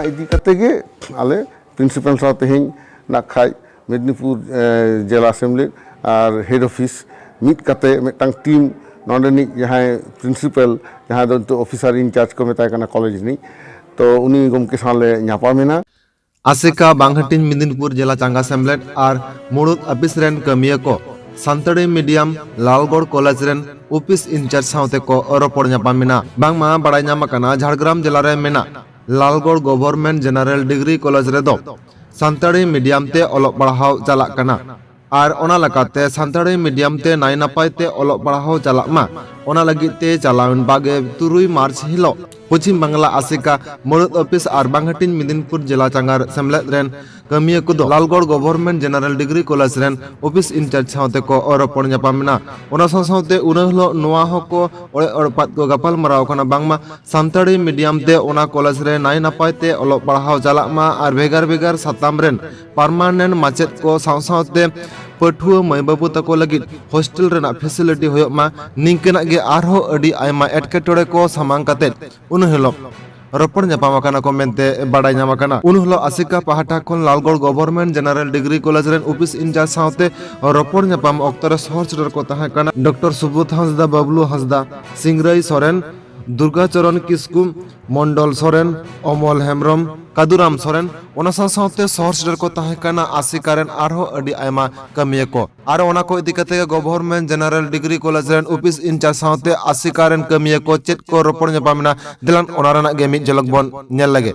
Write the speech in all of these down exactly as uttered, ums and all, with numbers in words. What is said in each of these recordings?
ᱤᱫᱤ ᱠᱟᱛᱮ ᱜᱮ ᱟᱞᱮ ᱯᱨᱤᱱᱥᱤᱯᱟᱞ ᱥᱟᱶ ᱛᱮᱦᱮᱧ ᱱᱟᱜ ᱠᱷᱟᱡ ᱢᱮᱫᱽᱱᱤᱯᱩᱨ ᱡᱮᱞᱟ ᱟᱥᱮᱢᱵᱞᱤ ᱟᱨ ᱦᱮᱰ ᱚᱯᱷᱤᱥ ᱢᱤᱫ ᱠᱟᱛᱮ ᱢᱤᱫᱴᱟᱝ ᱴᱤᱢ ᱱᱚᱰᱮᱱᱤᱡ ᱡᱟᱦᱟᱸᱭ ᱯᱨᱤᱱᱥᱤᱯᱟᱞ, ᱡᱟᱦᱟᱸᱭ ᱫᱚ ᱱᱤᱛᱚᱜ ᱚᱯᱷᱤᱥᱟᱨ ᱤᱱᱪᱟᱨᱡᱽ ᱠᱚ ᱢᱮᱛᱟᱭ ᱠᱟᱱᱟ ᱠᱚᱞᱮᱡᱽ ᱨᱤᱱᱤᱡ, ᱛᱚ ᱩᱱᱤ ᱜᱚᱢᱠᱮ ᱥᱟᱶ ᱞᱮ ᱧᱟᱯᱟᱢ ᱮᱱᱟ᱾ ᱟᱥᱮᱠᱟ ᱵᱟᱝᱦᱟᱹᱴᱤᱧ ᱢᱮᱫᱤᱱᱯᱩᱨ ᱡᱮᱞᱟ ᱪᱟᱸᱜᱟ ᱥᱮᱢᱞᱮᱫ ᱟᱨ ᱢᱩᱲᱩᱫ ᱟᱹᱯᱤᱥ ᱨᱮᱱ ᱠᱟᱹᱢᱤᱭᱟᱹ ᱠᱚ ᱥᱟᱱᱛᱟᱲᱤ ᱢᱤᱰᱤᱭᱟᱢ ᱞᱟᱞᱜᱚᱲ ᱠᱚᱞᱮᱡᱽ ᱨᱮᱱ ᱚᱯᱷᱤᱥ ᱤᱱᱪᱟᱨᱡᱽ ᱥᱟᱶᱛᱮ ᱠᱚ ᱨᱚᱯᱚᱲ ᱧᱟᱯᱟᱢ ᱮᱱᱟ᱾ ᱵᱟᱝᱢᱟ ᱵᱟᱲᱟᱭ ᱧᱟᱢ ᱟᱠᱟᱱᱟ, ᱡᱷᱟᱲᱜᱨᱟᱢ ᱡᱮᱞᱟ ᱨᱮ ᱢᱮᱱᱟᱜ Lalgarh government general degree college ᱨᱮᱫᱚ ᱥᱟᱱᱛᱟᱲᱤ ᱢᱤᱰᱤᱭᱟᱢ ᱛᱮ ᱚᱞᱚᱜ ᱯᱟᱲᱦᱟᱣ ᱪᱟᱞᱟᱜ ᱠᱟᱱᱟ᱾ ᱟᱨ ᱚᱱᱟ ᱞᱮᱠᱟᱛᱮ ᱥᱟᱱᱛᱟᱲᱤ ᱢᱤᱰᱤᱭᱟᱢ ᱛᱮ ᱱᱟᱭ ᱱᱟᱯᱟᱭ ᱛᱮ ᱚᱞᱚᱜ ᱯᱟᱲᱦᱟᱣ ᱪᱟᱞᱟᱜ ᱢᱟ, ᱚᱱᱟ ᱞᱟᱹᱜᱤᱫ ᱛᱮ ᱪᱟᱞᱟᱣᱮᱱ ᱵᱟᱜᱮ ᱛᱩᱨᱩᱭ ᱢᱟᱨᱪ ᱦᱤᱞᱳᱜ ᱯᱚᱪᱷᱤᱢ ᱵᱟᱝᱞᱟ ᱟᱥᱮᱠᱟ ᱢᱩᱲᱩᱫ ᱚᱯᱷᱤᱥ ᱟᱨ ᱵᱟᱝᱦᱟᱹᱴᱤᱧ ᱢᱮᱫᱤᱱᱯᱩᱨ ᱡᱮᱞᱟ ᱪᱟᱸᱜᱟ ᱥᱮᱢᱞᱮᱫ ᱨᱮᱱ ᱠᱟᱹᱢᱤᱭᱟᱹ ᱠᱚᱫᱚ Lalgarh government general degree college ᱨᱮᱱ ᱚᱯᱷᱤᱥ ᱤᱱᱪᱟᱨᱡᱽ ᱥᱟᱶᱛᱮ ᱠᱚ ᱨᱚᱯᱚᱲ ᱧᱟᱯᱟᱢ ᱮᱱᱟ᱾ ᱚᱱᱟ ᱥᱟᱶ ᱥᱟᱶᱛᱮ ᱩᱱᱟᱹ ᱦᱤᱞᱳᱜ ᱱᱚᱣᱟ ᱦᱚᱸᱠᱚ ᱚᱲᱮ ᱚᱲᱯᱟᱫ ᱠᱚ ᱜᱟᱯᱟᱞ ᱢᱟᱨᱟᱣ ᱠᱟᱱᱟ, ᱵᱟᱝᱢᱟ ᱥᱟᱱᱛᱟᱲᱤ ᱢᱤᱰᱤᱭᱟᱢ ᱛᱮ ᱚᱱᱟ ᱠᱚᱞᱮᱡᱽ ᱨᱮ ᱱᱟᱭ ᱱᱟᱯᱟᱭ ᱛᱮ ᱚᱞᱚᱜ ᱯᱟᱲᱦᱟᱣ ᱪᱟᱞᱟᱜ ᱢᱟ ᱟᱨ ᱵᱷᱮᱜᱟᱨ ᱵᱷᱮᱜᱟᱨ ᱥᱟᱛᱟᱢ ᱨᱮᱱ ᱯᱟᱨᱢᱟᱱᱮᱱᱴ ᱢᱟᱪᱮᱫ ᱠᱚ ᱥᱟᱶ ᱥᱟᱶᱛᱮ ᱯᱟᱹᱴᱷᱩᱣᱟᱹ ᱢᱟᱹᱭ ᱵᱟᱹᱵᱩ ᱛᱟᱠᱚ ᱞᱟᱹᱜᱤᱫ ᱦᱳᱥᱴᱮᱞ ᱨᱮᱱᱟᱜ ᱯᱷᱮᱥᱤᱞᱤᱴᱤ ᱦᱩᱭᱩᱜ ᱢᱟ, ᱱᱤᱝᱠᱟᱹᱱᱟᱜ ᱜᱮ ᱟᱨᱦᱚᱸ ᱟᱹᱰᱤ ᱟᱭᱢᱟ ᱮᱴᱠᱮᱴᱚᱬᱮ ᱠᱚ ᱥᱟᱢᱟᱝ ᱠᱟᱛᱮ ᱩᱱ ᱦᱤᱞᱳᱜ ᱨᱚᱯᱚᱲ ᱧᱟᱯᱟᱢ ᱟᱠᱟᱱᱟ ᱠᱚ ᱢᱮᱱᱛᱮ ᱵᱟᱰᱟᱭ ᱧᱟᱢ ᱟᱠᱟᱱᱟ᱾ ᱩᱱ ᱦᱤᱞᱳᱜ ᱟᱥᱮᱠᱟ ᱯᱟᱦᱴᱟ ᱠᱷᱚᱱ Lalgarh government general degree college ᱨᱮᱱ ᱚᱯᱷᱤᱥ ᱤᱱᱪᱟᱨᱡᱽ ᱥᱟᱶᱛᱮ ᱨᱚᱯᱚᱲ ᱧᱟᱯᱟᱢ ᱚᱠᱛᱚ ᱨᱮ ᱥᱚᱦᱚᱨ ᱥᱮᱴᱮᱨ ᱠᱚ ᱛᱟᱦᱮᱸ ᱠᱟᱱᱟ ᱰᱚᱠᱴᱚᱨ ᱥᱩᱵᱳᱫᱷ ᱦᱟᱸᱥᱫᱟ, ᱵᱟᱵᱞᱩ ᱦᱟᱸᱥᱫᱟ, ᱥᱤᱝᱨᱟᱹᱭ ᱥᱚᱨᱮᱱ, ᱫᱩᱨᱜᱟᱪᱚᱨᱚᱱ ᱠᱤᱥᱠᱩ, ᱢᱚᱱᱰᱚᱞ ᱥᱚᱨᱮᱱ, ᱚᱢᱚᱞ ᱦᱮᱢᱵᱨᱚᱢ, ᱠᱟᱫᱩᱨᱟᱢ ᱥᱚᱨᱮᱱ, ᱚᱱᱟ ᱥᱟᱶ ᱥᱟᱶᱛᱮ ᱥᱚᱦᱚᱨ ᱥᱮᱴᱮᱨ ᱠᱚ ᱛᱟᱦᱮᱸ ᱠᱟᱱᱟ ᱟᱥᱮᱠᱟ ᱨᱮᱱ ᱟᱨᱦᱚᱸ ᱟᱹᱰᱤ ᱟᱭᱢᱟ ᱠᱟᱹᱢᱤᱭᱟᱹ ᱠᱚ᱾ ᱟᱨ ᱚᱱᱟ ᱠᱚ ᱤᱫᱤ ᱠᱟᱛᱮ ᱜᱮ ᱜᱚᱵᱷᱚᱨᱢᱮᱱᱴ ᱡᱮᱱᱟᱨᱮᱞ ᱰᱤᱜᱽᱨᱤ ᱠᱚᱞᱮᱡᱽ ᱨᱮᱱ ᱚᱯᱷᱤᱥ ᱤᱱᱪᱟᱨᱡᱽ ᱥᱟᱶᱛᱮ ᱟᱥᱮᱠᱟ ᱨᱮᱱ ᱠᱟᱹᱢᱤᱭᱟᱹ ᱠᱚ ᱪᱮᱫ ᱠᱚ ᱨᱚᱯᱚᱲ ᱧᱟᱯᱟᱢ ᱮᱱᱟ, ᱫᱮᱞᱟᱱ ᱚᱱᱟ ᱨᱮᱱᱟᱜ ᱜᱮ ᱢᱤᱫ ᱡᱷᱚᱞᱚᱠ ᱵᱚᱱ ᱧᱮᱞ ᱞᱮᱜᱮ᱾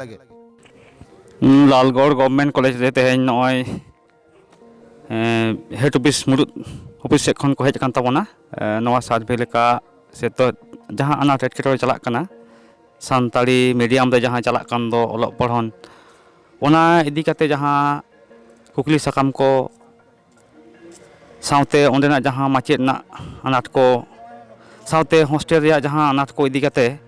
ᱞᱟᱞᱜᱚᱲ ᱜᱚᱵᱷᱚᱨᱢᱮᱱᱴ ᱠᱚᱞᱮᱡᱽ ᱨᱮ ᱛᱮᱦᱮᱧ ᱱᱚᱜᱼᱚᱭ, ᱮᱸ, ᱦᱮᱰ ᱚᱯᱷᱤᱥ, ᱢᱩᱲᱩᱫ ᱚᱯᱷᱤᱥ ᱥᱮᱫ ᱠᱷᱚᱱ ᱠᱚ ᱦᱮᱡ ᱟᱠᱟᱱ ᱛᱟᱵᱚᱱᱟ᱾ ᱮᱸ, ᱱᱚᱣᱟ ᱥᱟᱨᱵᱷᱮ ᱞᱮᱠᱟ ᱥᱮ ᱛᱚ ᱡᱟᱦᱟᱸ ᱟᱱᱟᱴ ᱮᱴᱠᱮᱴᱚᱬᱮ ᱪᱟᱞᱟᱜ ᱠᱟᱱᱟ, ᱥᱟᱱᱛᱟᱲᱤ ᱢᱤᱰᱤᱭᱟᱢ ᱨᱮ ᱡᱟᱦᱟᱸ ᱪᱟᱞᱟᱜ ᱠᱟᱱ ᱫᱚ ᱚᱞᱚᱜ ᱯᱚᱲᱦᱚᱱ, ᱚᱱᱟ ᱤᱫᱤ ᱠᱟᱛᱮ ᱡᱟᱦᱟᱸ ᱠᱩᱠᱞᱤ ᱥᱟᱠᱟᱢ ᱠᱚ, ᱥᱟᱶᱛᱮ ᱚᱸᱰᱮᱱᱟᱜ ᱡᱟᱦᱟᱸ ᱢᱟᱪᱮᱫ ᱨᱮᱱᱟᱜ ᱟᱱᱟᱴ ᱠᱚ, ᱥᱟᱶᱛᱮ ᱦᱳᱥᱴᱮᱞ ᱨᱮᱭᱟᱜ ᱡᱟᱦᱟᱸ ᱟᱱᱟᱴ ᱠᱚ ᱤᱫᱤ ᱠᱟᱛᱮ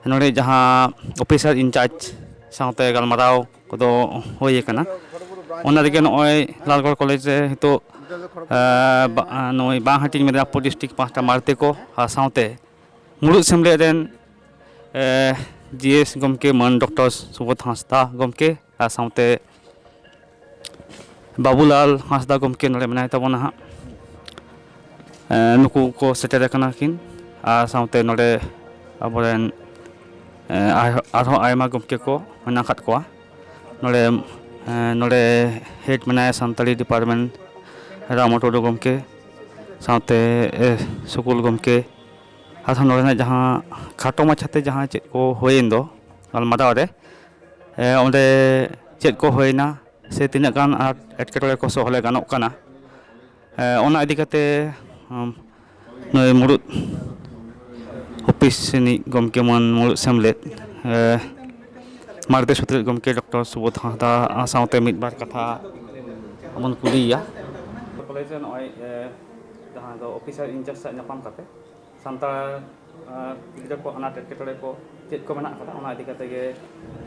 ᱱᱚᱰᱮ ᱡᱟᱦᱟᱸ ᱚᱯᱷᱤᱥᱟᱨ ᱤᱱᱪᱟᱨᱡᱽ ᱥᱟᱶᱛᱮ ᱜᱟᱞᱢᱟᱨᱟᱣ ᱠᱚᱫᱚ ᱦᱩᱭ ᱟᱠᱟᱱᱟ᱾ ᱚᱱᱟ ᱨᱮᱜᱮ ᱱᱚᱜᱼᱚᱭ ᱞᱟᱞᱜᱚᱲ ᱠᱚᱞᱮᱡᱽ ᱨᱮ ᱱᱤᱛᱚᱜ, ᱮ, ᱵᱟ-, ᱱᱩᱭ ᱵᱟᱝᱦᱟᱹᱴᱤᱧ ᱢᱮᱫᱽᱱᱟᱯᱩᱨ ᱰᱤᱥᱴᱨᱤᱠᱴ ᱯᱟᱦᱴᱟ ᱢᱟᱨᱛᱮ ᱠᱚ ᱟᱨ ᱥᱟᱶᱛᱮ ᱢᱩᱲᱩᱫ ᱥᱮᱢᱞᱮᱫ ᱨᱮᱱ, ᱮ, ᱡᱤ ᱮᱥ ᱜᱚᱢᱠᱮ ᱢᱟᱹᱱ ᱰᱚᱠᱴᱚᱨ ᱥᱩᱵᱳᱫᱷ ᱦᱟᱸᱥᱫᱟ ᱜᱚᱢᱠᱮ, ᱟᱨ ᱥᱟᱶᱛᱮ ᱵᱟᱵᱩᱞᱟᱞ ᱦᱟᱸᱥᱫᱟ ᱜᱚᱢᱠᱮ ᱱᱚᱰᱮ ᱢᱮᱱᱟᱭ ᱛᱟᱵᱚᱱᱟ ᱦᱟᱸᱜ᱾ ᱮᱸ, ᱱᱩᱠᱩ ᱠᱚ ᱥᱮᱴᱮᱨ ᱟᱠᱟᱱᱟ ᱠᱤᱱ, ᱟᱨ ᱥᱟᱶᱛᱮ ᱱᱚᱰᱮ ᱟᱵᱚᱨᱮᱱ, ᱮᱸ, ᱟᱨ-, ᱟᱨᱦᱚᱸ ᱟᱭᱢᱟ ᱜᱚᱢᱠᱮ ᱠᱚ ᱢᱮᱱᱟᱜ ᱟᱠᱟᱫ ᱠᱚᱣᱟ᱾ ᱱᱚᱰᱮ, ᱮᱸ, ᱱᱚᱰᱮ ᱦᱮᱰ ᱢᱮᱱᱟᱭᱟ ᱥᱟᱱᱛᱟᱲᱤ ᱰᱤᱯᱟᱨᱴᱢᱮᱱᱴ, ᱨᱟᱢᱚ ᱴᱩᱰᱩ ᱜᱚᱢᱠᱮ, ᱥᱟᱶᱛᱮ, ᱮ, ᱥᱩᱠᱩᱞ ᱜᱚᱢᱠᱮ, ᱟᱨᱦᱚᱸ ᱱᱚᱰᱮᱱᱟᱜ ᱡᱟᱦᱟᱸ ᱠᱷᱟᱴᱚ ᱢᱟᱪᱷᱟᱛᱮ ᱡᱟᱦᱟᱸ ᱪᱮᱫ ᱠᱚ ᱦᱩᱭᱮᱱ ᱫᱚ ᱜᱟᱞᱢᱟᱨᱟᱣ ᱨᱮ, ᱮ, ᱚᱸᱰᱮ ᱪᱮᱫ ᱠᱚ ᱦᱩᱭᱱᱟ ᱥᱮ ᱛᱤᱱᱟᱹᱜ ᱜᱟᱱ ᱟᱨ ᱮᱴᱠᱮᱴᱚᱬᱮ ᱠᱚ ᱥᱚᱦᱞᱮ ᱜᱟᱱᱚᱜ ᱠᱟᱱᱟ, ᱮ, ᱚᱱᱟ ᱤᱫᱤ ᱠᱟᱛᱮ, ᱩᱢ, ᱱᱩᱭ ᱢᱩᱲᱩᱫ ᱚᱯᱷᱤᱥ ᱨᱤᱱᱤᱡ ᱜᱚᱢᱠᱮ ᱢᱟᱱ ᱢᱩᱲᱩᱫ ᱥᱮᱢᱞᱮᱫ, ᱮ, ᱢᱟᱨᱮᱛᱮ ᱥᱩᱛᱨᱮᱫ ᱜᱚᱢᱠᱮ ᱰᱚᱠᱴᱚᱨ ᱥᱩᱵᱳᱫᱷ ᱦᱟᱸᱥᱫᱟ ᱥᱟᱶᱛᱮ ᱢᱤᱫ ᱵᱟᱨ ᱠᱟᱛᱷᱟ ᱵᱚᱱ ᱠᱩᱞᱤᱭᱮᱭᱟ᱾ ᱠᱚᱞᱮᱡᱽ ᱨᱮ ᱱᱚᱜᱼᱚᱭ, ᱮ, ᱡᱟᱦᱟᱸ ᱫᱚ ᱚᱯᱷᱤᱥᱟᱨ ᱤᱱᱪᱟᱨᱡᱽ ᱥᱟᱶ ᱧᱟᱯᱟᱢ ᱠᱟᱛᱮ ᱥᱟᱱᱛᱟᱲ, ᱟᱨ ᱜᱤᱫᱽᱨᱟᱹ ᱠᱚ ᱟᱱᱟᱴ ᱮᱴᱠᱮᱴᱚᱬᱮ ᱠᱚ ᱪᱮᱫ ᱠᱚ ᱢᱮᱱᱟᱜ ᱟᱠᱟᱫᱟ, ᱚᱱᱟ ᱤᱫᱤ ᱠᱟᱛᱮ ᱜᱮ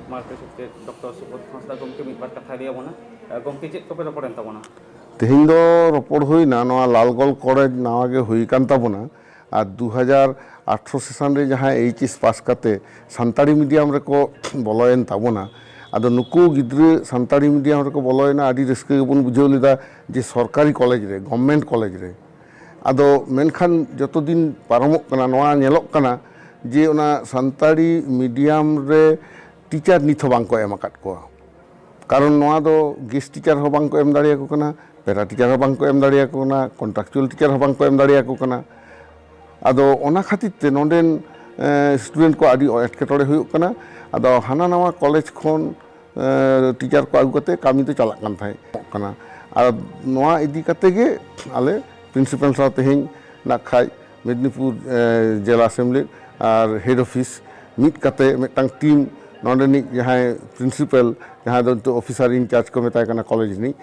ᱢᱟᱨᱮᱛᱮ ᱥᱩᱛᱨᱮᱫ ᱰᱚᱠᱴᱚᱨ ᱥᱩᱵᱳᱫᱷ ᱦᱟᱸᱥᱫᱟ ᱜᱚᱢᱠᱮ ᱢᱤᱫ ᱵᱟᱨ ᱠᱟᱛᱷᱟᱭ ᱞᱟᱹᱭ ᱟᱵᱚᱱᱟ᱾ ᱮ, ᱜᱚᱢᱠᱮ, ᱪᱮᱫ ᱠᱚᱯᱮ ᱨᱚᱯᱚᱲᱮᱱ ᱛᱟᱵᱚᱱᱟ? ᱛᱮᱦᱮᱧ ᱫᱚ ᱨᱚᱯᱚᱲ ᱦᱩᱭᱱᱟ, ᱱᱚᱣᱟ ᱞᱟᱞᱜᱚᱲ ᱠᱚᱞᱮᱡᱽ ᱱᱟᱣᱟ ᱜᱮ ᱦᱩᱭ ᱟᱠᱟᱱ ᱛᱟᱵᱚᱱᱟ, ᱟᱨ ᱫᱩ ᱦᱟᱡᱟᱨ ᱟᱴᱷᱨᱚ ᱥᱮᱥᱟᱱ ᱨᱮ ᱡᱟᱦᱟᱸᱭ ᱮᱭᱤᱪ ᱮᱥ ᱯᱟᱥ ᱠᱟᱛᱮ ᱥᱟᱱᱛᱟᱲᱤ ᱢᱤᱰᱤᱭᱟᱢ ᱨᱮᱠᱚ ᱵᱚᱞᱚᱭᱮᱱ ᱛᱟᱵᱚᱱᱟ, ᱟᱫᱚ ᱱᱩᱠᱩ ᱜᱤᱫᱽᱨᱟᱹ ᱥᱟᱱᱛᱟᱲᱤ ᱢᱤᱰᱤᱭᱟᱢ ᱨᱮᱠᱚ ᱵᱚᱞᱚᱭᱮᱱᱟ, ᱟᱹᱰᱤ ᱨᱟᱹᱥᱠᱟᱹ ᱜᱮᱵᱚᱱ ᱵᱩᱡᱷᱟᱹᱣ ᱞᱮᱫᱟ ᱡᱮ ᱥᱚᱨᱠᱟᱨᱤ ᱠᱚᱞᱮᱡᱽ ᱨᱮ, ᱜᱚᱵᱷᱢᱮᱱᱴ ᱠᱚᱞᱮᱡᱽ ᱨᱮ᱾ ᱟᱫᱚ ᱢᱮᱱᱠᱷᱟᱱ ᱡᱚᱛᱚ ᱫᱤᱱ ᱯᱟᱨᱚᱢᱚᱜ ᱠᱟᱱᱟ, ᱱᱚᱣᱟ ᱧᱮᱞᱚᱜ ᱠᱟᱱᱟ ᱡᱮ ᱚᱱᱟ ᱥᱟᱱᱛᱟᱲᱤ ᱢᱤᱰᱤᱭᱟᱢ ᱨᱮ ᱴᱤᱪᱟᱨ ᱱᱤᱛ ᱦᱚᱸ ᱵᱟᱝ ᱠᱚ ᱮᱢ ᱟᱠᱟᱫ ᱠᱚᱣᱟ᱾ ᱠᱟᱨᱚᱱ ᱱᱚᱣᱟ ᱫᱚ ᱜᱮᱥᱴ ᱴᱤᱪᱟᱨ ᱦᱚᱸ ᱵᱟᱝ ᱠᱚ ᱮᱢ ᱫᱟᱲᱮᱭᱟᱠᱚ ᱠᱟᱱᱟ, ᱯᱮᱨᱟ ᱴᱤᱪᱟᱨ ᱦᱚᱸ ᱵᱟᱝ ᱠᱚ ᱮᱢ ᱫᱟᱲᱮᱭᱟᱠᱚ ᱠᱟᱱᱟ, ᱠᱚᱱᱴᱨᱟᱠᱪᱩᱣᱟᱞ ᱴᱤᱪᱟᱨ ᱦᱚᱸ ᱵᱟᱝ ᱠᱚ ᱮᱢ ᱫᱟᱲᱮᱭᱟᱠᱚ ᱠᱟᱱᱟ᱾ ᱟᱫᱚ ᱚᱱᱟ ᱠᱷᱟᱹᱛᱤᱨ ᱛᱮ ᱱᱚᱰᱮᱱ, ᱮ, ᱥᱴᱩᱰᱮᱱᱴ ᱠᱚ ᱟᱹᱰᱤ ᱮᱴᱠᱮᱴᱚᱬᱮ ᱦᱩᱭᱩᱜ ᱠᱟᱱᱟ᱾ ᱟᱫᱚ ᱦᱟᱱᱟ ᱱᱟᱣᱟ ᱠᱚᱞᱮᱡᱽ ᱠᱷᱚᱱ, ᱮ, ᱴᱤᱪᱟᱨ ᱠᱚ ᱟᱹᱜᱩ ᱠᱟᱛᱮ ᱠᱟᱹᱢᱤ ᱫᱚ ᱪᱟᱞᱟᱜ ᱠᱟᱱ ᱛᱟᱦᱮᱸᱫ ᱠᱟᱱᱟ᱾ ᱟᱨ ᱱᱚᱣᱟ ᱤᱫᱤ ᱠᱟᱛᱮ ᱜᱮ ᱟᱞᱮ ᱯᱨᱤᱱᱥᱤᱯᱟᱞ ᱥᱟᱶ ᱛᱮᱦᱮᱧ ᱱᱟᱜ ᱠᱷᱟᱡ ᱢᱮᱫᱽᱱᱤᱯᱩᱨ, ᱮ, ᱡᱮᱞᱟ ᱟᱥᱮᱢᱵᱞᱤ ᱟᱨ ᱦᱮᱰ ᱚᱯᱷᱤᱥ ᱢᱤᱫ ᱠᱟᱛᱮ ᱢᱤᱫᱴᱟᱝ ᱴᱤᱢ ᱱᱚᱰᱮᱱᱤᱡ ᱡᱟᱦᱟᱸᱭ ᱯᱨᱤᱱᱥᱤᱯᱟᱞ, ᱡᱟᱦᱟᱸᱭ ᱫᱚ ᱱᱤᱛᱚᱜ ᱚᱯᱷᱤᱥᱟᱨ ᱤᱱᱪᱟᱨᱡᱽ ᱠᱚ ᱢᱮᱛᱟᱭ ᱠᱟᱱᱟ ᱠᱚᱞᱮᱡᱽ ᱨᱤᱱᱤᱡ,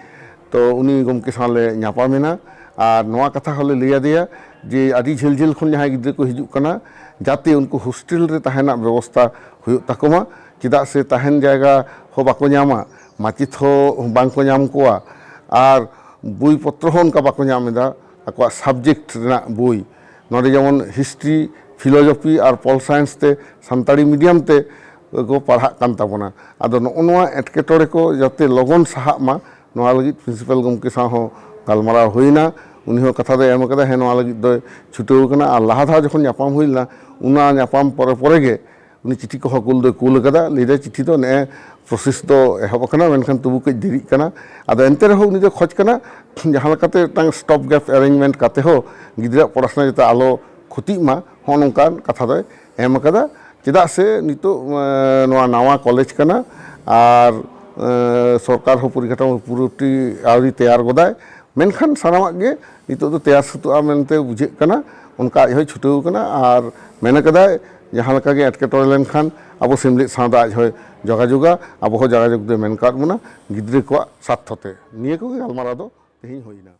ᱛᱚ ᱩᱱᱤ ᱜᱚᱢᱠᱮ ᱥᱟᱶ ᱞᱮ ᱧᱟᱯᱟᱢᱮᱱᱟ ᱟᱨ ᱱᱚᱣᱟ ᱠᱟᱛᱷᱟ ᱦᱚᱸᱞᱮ ᱞᱟᱹᱭ ᱟᱫᱮᱭᱟ ᱡᱮ ᱟᱹᱰᱤ ᱡᱷᱟᱹᱞ ᱡᱷᱟᱹᱞ ᱠᱷᱚᱱ ᱡᱟᱦᱟᱸᱭ ᱜᱤᱫᱽᱨᱟᱹ ᱠᱚ ᱦᱤᱡᱩᱜ ᱠᱟᱱᱟ, ᱡᱟᱛᱮ ᱩᱱᱠᱩ ᱦᱳᱥᱴᱮᱞ ᱨᱮ ᱛᱟᱦᱮᱱ ᱨᱮᱱᱟᱜ ᱵᱮᱵᱚᱥᱛᱷᱟ ᱦᱩᱭᱩᱜ ᱛᱟᱠᱚ ᱢᱟ, ᱪᱮᱫᱟᱜ ᱥᱮ ᱛᱟᱦᱮᱱ ᱡᱟᱭᱜᱟ ᱦᱚᱸ ᱵᱟᱠᱚ ᱧᱟᱢᱟ, ᱢᱟᱪᱮᱫ ᱦᱚᱸ ᱵᱟᱝ ᱠᱚ ᱧᱟᱢ ᱠᱚᱣᱟ, ᱟᱨ ᱵᱳᱭ ᱯᱚᱛᱨᱚ ᱦᱚᱸ ᱚᱱᱠᱟ ᱵᱟᱠᱚ ᱧᱟᱢ ᱮᱫᱟ, ᱟᱠᱚᱣᱟᱜ ᱥᱟᱵᱡᱮᱠᱴ ᱨᱮᱱᱟᱜ ᱵᱳᱭ᱾ ᱱᱚᱰᱮ ᱡᱮᱢᱚᱱ ᱦᱤᱥᱴᱨᱤ, ᱯᱷᱤᱞᱳᱡᱚᱯᱷᱤ ᱟᱨ ᱯᱚᱞ ᱥᱟᱭᱮᱱᱥ ᱛᱮ ᱥᱟᱱᱛᱟᱲᱤ ᱢᱤᱰᱤᱭᱟᱢ ᱛᱮ ᱠᱚ ᱯᱟᱲᱦᱟᱜ ᱠᱟᱱ ᱛᱟᱵᱚᱱᱟ᱾ ᱟᱫᱚ ᱱᱚᱜᱼᱚ ᱱᱚᱣᱟ ᱮᱴᱠᱮᱴᱚᱬᱮ ᱠᱚ ᱡᱟᱛᱮ ᱞᱚᱜᱚᱱ ᱥᱟᱦᱟᱜ ᱢᱟ, ᱱᱚᱣᱟ ᱞᱟᱹᱜᱤᱫ ᱯᱨᱤᱱᱥᱤᱯᱟᱞ ᱜᱚᱢᱠᱮ ᱥᱟᱶ ᱦᱚᱸ ᱜᱟᱞᱢᱟᱨᱟᱣ ᱦᱩᱭᱱᱟ᱾ ᱩᱱᱤ ᱦᱚᱸ ᱠᱟᱛᱷᱟ ᱫᱚᱭ ᱮᱢ ᱠᱟᱫᱟ, ᱦᱮᱸ, ᱱᱚᱣᱟ ᱞᱟᱹᱜᱤᱫ ᱫᱚᱭ ᱪᱷᱩᱴᱟᱹᱣ ᱠᱟᱱᱟ᱾ ᱟᱨ ᱞᱟᱦᱟ ᱫᱷᱟᱣ ᱡᱚᱠᱷᱚᱱ ᱧᱟᱯᱟᱢ ᱦᱩᱭ ᱞᱮᱱᱟ, ᱚᱱᱟ ᱧᱟᱯᱟᱢ ᱯᱚᱨᱮ ᱯᱚᱨᱮ ᱜᱮ ᱩᱱᱤ ᱪᱤᱴᱷᱤ ᱠᱚᱦᱚᱸ ᱠᱩᱞ ᱫᱚᱭ ᱠᱩᱞ ᱠᱟᱫᱟ᱾ ᱞᱟᱹᱭᱫᱟᱭ, ᱪᱤᱴᱷᱤ ᱫᱚ ᱱᱮᱜᱼᱮ ᱯᱨᱚᱥᱮᱥ ᱫᱚ ᱮᱦᱚᱵ ᱟᱠᱟᱱᱟ, ᱢᱮᱱᱠᱷᱟᱱ ᱛᱚᱵᱩ ᱠᱟᱹᱡ ᱫᱮᱨᱤᱜ ᱠᱟᱱᱟ᱾ ᱟᱫᱚ ᱮᱱᱛᱮ ᱨᱮᱦᱚᱸ ᱩᱱᱤ ᱫᱚ ᱠᱷᱚᱡᱽ ᱠᱟᱱᱟ ᱡᱟᱦᱟᱸ ᱞᱮᱠᱟᱛᱮ ᱢᱤᱫᱴᱟᱝ ᱥᱴᱚᱯ ᱜᱮᱯ ᱮᱨᱮᱧᱡᱽᱢᱮᱱᱴ ᱠᱟᱛᱮ ᱦᱚᱸ ᱜᱤᱫᱽᱨᱟᱹᱣᱟᱜ ᱯᱚᱲᱟᱥᱩᱱᱟ ᱡᱟᱛᱮ ᱟᱞᱚ ᱠᱷᱚᱛᱤᱜ ᱢᱟ, ᱦᱚᱸᱜᱼᱚ ᱱᱚᱝᱠᱟᱱ ᱠᱟᱛᱷᱟ ᱫᱚᱭ ᱮᱢ ᱟᱠᱟᱫᱟ᱾ ᱪᱮᱫᱟᱜ ᱥᱮ ᱱᱤᱛᱚᱜ, ᱮᱸ, ᱱᱚᱣᱟ ᱱᱟᱣᱟ ᱠᱚᱞᱮᱡᱽ ᱠᱟᱱᱟ ᱟᱨ, ᱮᱸ, ᱥᱚᱨᱠᱟᱨ ᱦᱚᱸ ᱯᱚᱨᱤᱠᱟᱴᱷᱟᱢᱳ ᱯᱩᱨᱟᱹᱴᱤ ᱟᱹᱣᱨᱤ ᱛᱮᱭᱟᱨ ᱜᱚᱫᱟᱭ᱾ ᱢᱮᱱᱠᱷᱟᱱ ᱥᱟᱱᱟᱢᱟᱜ ᱜᱮ ᱱᱤᱛᱚᱜ ᱫᱚ ᱛᱮᱭᱟᱨ ᱥᱟᱹᱛᱚᱜᱼᱟ ᱢᱮᱱᱛᱮ ᱵᱩᱡᱷᱟᱹᱜ ᱠᱟᱱᱟ᱾ ᱚᱱᱠᱟ ᱟᱡ ᱦᱚᱸᱭ ᱪᱷᱩᱴᱟᱹᱣ ᱠᱟᱱᱟ ᱟᱨ ᱢᱮᱱ ᱠᱟᱫᱟᱭ, ᱡᱟᱦᱟᱸ ᱞᱮᱠᱟ ᱜᱮ ᱮᱴᱠᱮᱴᱚᱬᱮ ᱞᱮᱱᱠᱷᱟᱱ ᱟᱵᱚ ᱥᱮᱢᱞᱮᱫ ᱥᱟᱶᱛᱮ ᱟᱡ ᱦᱚᱸᱭ ᱡᱳᱜᱟᱡᱳᱜᱟ, ᱟᱵᱚ ᱦᱚᱸ ᱡᱳᱜᱟᱡᱳᱜᱽ ᱫᱚᱭ ᱢᱮᱱ ᱠᱟᱫ ᱵᱚᱱᱟ ᱜᱤᱫᱽᱨᱟᱹ ᱠᱚᱣᱟᱜ ᱥᱟᱨᱛᱷᱚ ᱛᱮ᱾ ᱱᱤᱭᱟᱹ ᱠᱚᱜᱮ ᱜᱟᱞᱢᱟᱨᱟᱣ ᱫᱚ ᱛᱮᱦᱮᱧ ᱦᱩᱭᱱᱟ᱾